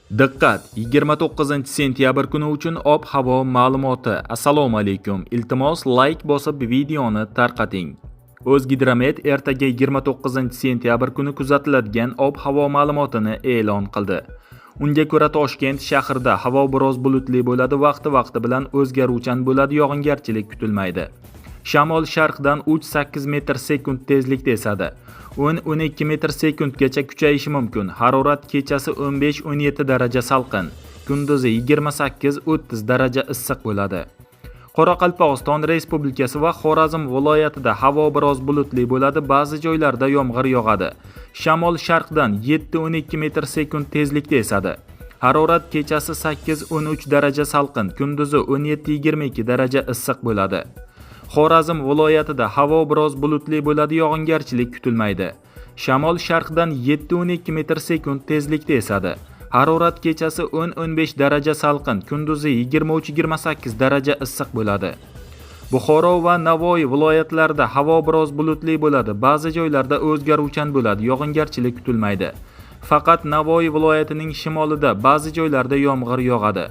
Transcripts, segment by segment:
Diqqat! 29-sentyabr kuni uchun ob-havo ma'lumoti. Assalomu alaykum. Iltimos, like bosib videoni tarqating. O'zgidromet ertaga 29-sentyabr kuni kuzatiladigan ob-havo ma'lumotini e'lon qildi. Unga ko'ra, Toshkent shahrida havo biroz bulutli bo'ladi, vaqti-vaqti bilan o'zgaruvchan bo'ladi, yog'ingarchilik kutilmaydi. Shamol sharqdan 3-8 metr sekund tezlikda esadi. 10-12 metr sekundgacha kuchayishi mumkin. Harorat kechasi 15-17 daraja salqin, kunduzi 28-30 daraja issiq bo'ladi. Qoraqalpog'iston Respublikasi va Xorazm viloyatida havo biroz bulutli bo'ladi, ba'zi joylarda yomg'ir yog'adi. Shamol sharqdan 7-12 metr sekund tezlikda esadi. Harorat kechasi 8-13 daraja salqin, kunduzi 17-22 daraja issiq bo'ladi. Xorazm viloyatida havo biroz bulutli bo'ladi, yog'ingarchilik kutilmaydi. Shamol sharqdan 7-12 metr sekund tezlikda esadi. Harorat kechasi 10-15 daraja salqin, kunduzi 23-28 daraja issiq bo'ladi. Buxoro va Navoiy viloyatlarida havo biroz bulutli bo'ladi, ba'zi joylarda o'zgaruvchan bo'ladi, yog'ingarchilik kutilmaydi. Faqat Navoiy viloyatining shimolida ba'zi joylarda yomg'ir yog'adi.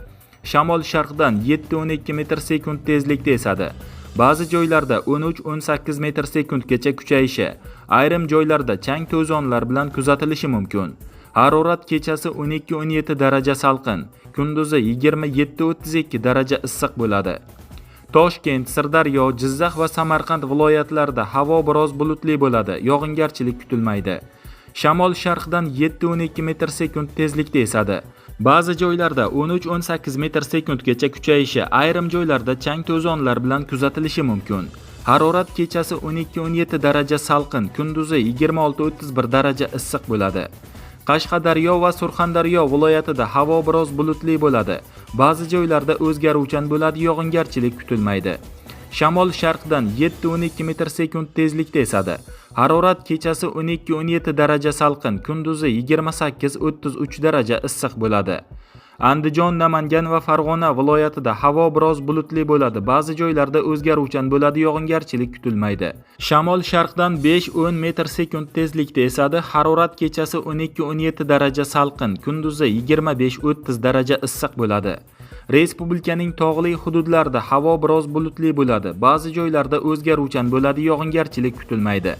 Shamol sharqdan 7-12 metr sekund tezlikda esadi. Ba'zi joylarda 13-18 metr sekundgacha kuchayishi, ayrim joylarda chang to'zonlar bilan kuzatilishi mumkin. Harorat kechasi 12-17 daraja salqin, kunduzi 27-32 daraja issiq bo'ladi. Toshkent, Sirdaryo, Jizzax va Samarqand viloyatlarida havo biroz bulutli bo'ladi, yog'ingarchilik kutilmaydi. Shamol sharqdan 7-12 metr sekund tezlikda esadi. Ba'zi joylarda 13-18 metr sekundgacha kuchayishi, ayrim joylarda chang to'zonlar bilan kuzatilishi mumkin. Harorat kechasi 12-17 daraja salqin, kunduzi 26-31 daraja issiq bo'ladi. Qashqadaryo va Surxondaryo viloyatida havo biroz bulutli bo'ladi. Ba'zi joylarda o'zgaruvchan bo'ladi, yog'ingarchilik kutilmaydi. Shamol sharqdan 7-12 metr sekund tezlikda esadi. Harorat kechasi 12-17 daraja salqin, kunduzi 28-33 daraja issiq bo'ladi. Andijon, Namangan va Farg'ona viloyatida havo biroz bulutli bo'ladi. Ba'zi joylarda o'zgaruvchan bo'ladi, yog'ingarchilik kutilmaydi. Shamol sharqdan 5-10 metr sekund tezlikda esadi. Harorat kechasi 12-17 daraja salqin, kunduzi 25-30 daraja issiq bo'ladi. Respublikaning tog'li hududlarida havo biroz bulutli bo'ladi. Ba'zi joylarda o'zgaruvchan bo'ladi, yog'ingarchilik kutilmaydi.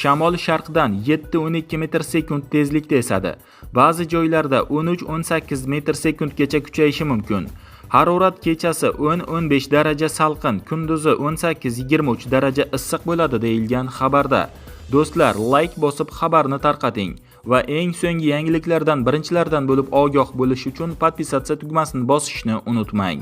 Shamol sharqdan 7-12 metr sekund tezlikda esadi. Ba'zi joylarda 13-18 metr sekundgacha kuchayishi mumkin. Harorat kechasi 10-15 daraja salqin, kunduzi 18-23 daraja issiq bo'ladi, deyilgan xabarda. Do'stlar, like bosib xabarni tarqating va eng so'nggi yangiliklardan birinchilardan bo'lib ogoh bo'lish uchun подписаться tugmasini bosishni unutmang.